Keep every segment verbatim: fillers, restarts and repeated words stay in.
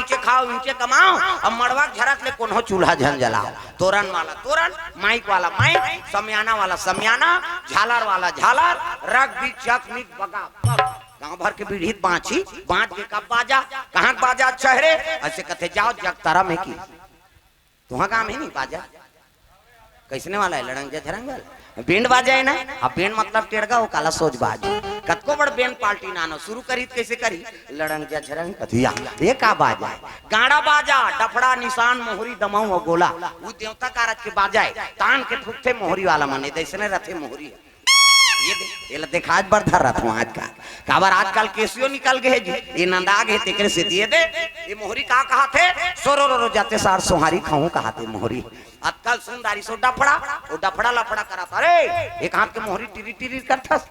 ऊंचे खाओ, ऊंचे कमाओ, अब मड़वा के झरत ले कोनो चूल्हा झन जलाओ। तोरन वाला तोरन, माइक वाला माइक, समियाना वाला समियाना, झालर वाला झालर, रग बीज चक मिक बगा बग। गांव भर के बीड़ी बांची, बांच के कब बाजा, कहाँ के बाजा अच्छा है रे? ऐसे कथे जाओ जगतारा में की। तुहा गांव में नहीं बाजा? कैसने वाला है? लड़ंग झरंग वाला। बैंड बाजा है ना? अब बैंड मतलब टेड़गा, वो काला सोच बाज। कतको बड़ बैंड पार्टी नानो शुरू करी त कैसे करी? लड़ंग झरंग कथिया, ये का बाजा है? गाड़ा बाजा, डफड़ा, निशान, मोहरी, दमऊ और गोला। वो देवता कारज के बाजा है। तान के फूकथे मोहरी वाला मने, जैसने रथे मोहरी। ये दे, ये ला देखाज बर धर रहा था आज का। काबर आजकल केसियो निकल गए जी, ये नंदा गए तेकरे से दिए दे। ये मोहरी का कहा थे? सोरो रो रो जाते सार सोहारी खाऊं कहा थे मोहरी। अतकल सुंदरी सो डफड़ा, वो डफड़ा लफड़ा करा था। अरे, एक हाथ के मोहरी टिरी टिरी करथस।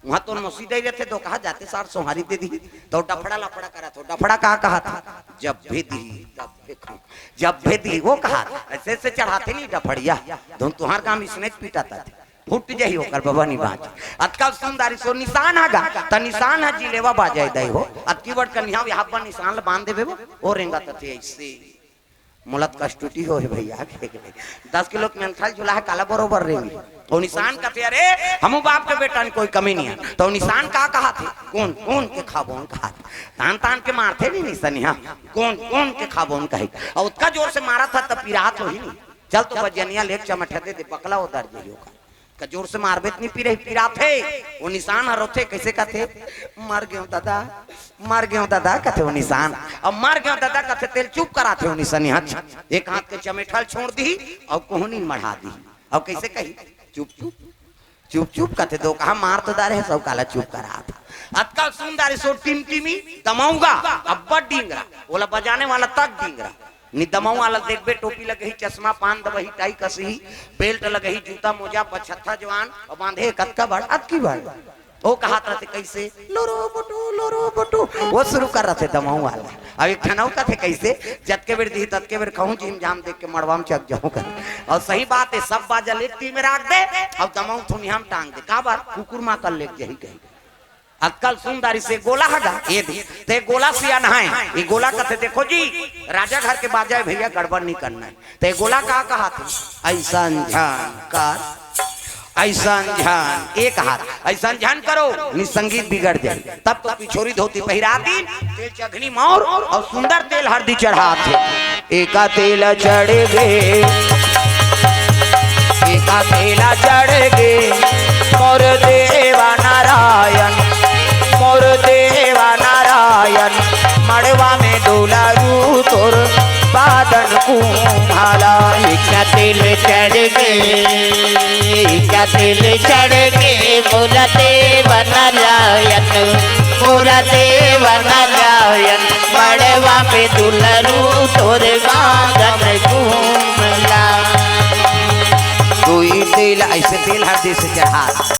वहां तो मसी दे रहे थे, तो कहा जाते सार सोहारी दे दी। तो डफड़ा लफड़ा करा था। डफड़ा का कहा था? जब भी दी, तब भी खाऊं। जब भी दी, वो कहा था। ऐसे ऐसे चढ़ाते नहीं डफड़िया। धुन तुहार काम इसने पीटा था। फुट जाही ओकर बबा नी बाँच। अतका सुंदर सो निशान हगा, त निशान ह जिलेवा बाजाय दई हो। अतकी बड़ कनिहा हब्बा निशान ल बांध देबे वो, ओ रेंगा तथे ऐसे। मोला त कष्टुटी हो हे भैया। दस किलो के मेंथल झुला है काला बरोबर रेंगी। ओ निशान कथे, "अरे, हमू बाप के बेटा न कोई कमी नहीं है।" तो निशान का कहा थे? "कौन, कौन के खाबो न कहा थे।" तान तान के मारथे नहीं निशानिया। "कौन, कौन के खाबो न कहे।" और उतका जोर से मारा था तब पिरात हो ही नहीं। चल तो बजनिया लेके चमठा दे दे, बकला उधर जाइयो का। का जोर से मारबे त नहीं पीरे, पिराथे। वो निशान हर होथे, कैसे कथे? "मर गयो दादा, मर गयो दादा," कथे वो निशान। अब "मर गयो दादा" कथे तेल चुप कराथे वो निशानी। हच, एक हाथ के चमेठल छोड़ दी और कोहनी मढ़ा दी। और कैसे कही? "चुप चुप, चुप चुप," कथे दो कहा, "मार तो दारे है, सब काला चुप करा था।" अतका सुंदर सो टिमटिमी दमाऊंगा, अब्बड़ डिंगरा, ओला बजाने वाला तक डिंगरा। नि दमऊ वाला देखबे, टोपी लगही, चश्मा, पान दबही, टाई कसही, बेल्ट लगही, जूता, मोजा, पछत्था जवान, और बांधे कतका बड़, अतकी बड़। ओ कहात रहते कैसे, "लोरो बटू, लोरो बटू," वो शुरू कर रहते दमऊ वाला। अब एक ठनऊ कथे कैसे, "जतके बेर दिही, ततके बेर खाऊं, जीम जाम देख के मड़वा में चक जाऊं," कर। और सही बात है, सब बाजा लेक टीम में राख दे, अब दमऊ थुनिया में टांग दे, काबर कुकुर माँ कल लेक जही कही। अतकल सुंदरी से गोला हगा, ये दे। ते गोला सिया नहाए, ये गोला कथे, "देखो जी, राजा घर के बाजा है भैया, गड़बड़ नहीं करना है।" ते गोला का कहा थे? "ऐसन झन कर, ऐसन झन," एक हाथ, "ऐसन झन करो, नहीं संगीत बिगड़ जाए।" तब तो पिछोरी धोती पहिरा दी, तेल चघनी मौर और सुंदर तेल हरदी चढ़ा थे। एका तेल चढ़ गे, एका तेल चढ़ गे, मोर देवा नारायण, मोर देवा नारायण, मड़वा में दुलारू तोर बादन कुम्हाला। एका तेल चढ़ गे, एका तेल चढ़ गे, मोर देवा नारायण, मोर देवा नारायण, मड़वा में दुलारू तोर बादन कुम्हाला। दुई तेल ऐसे तेल हरदी से चढ़ा।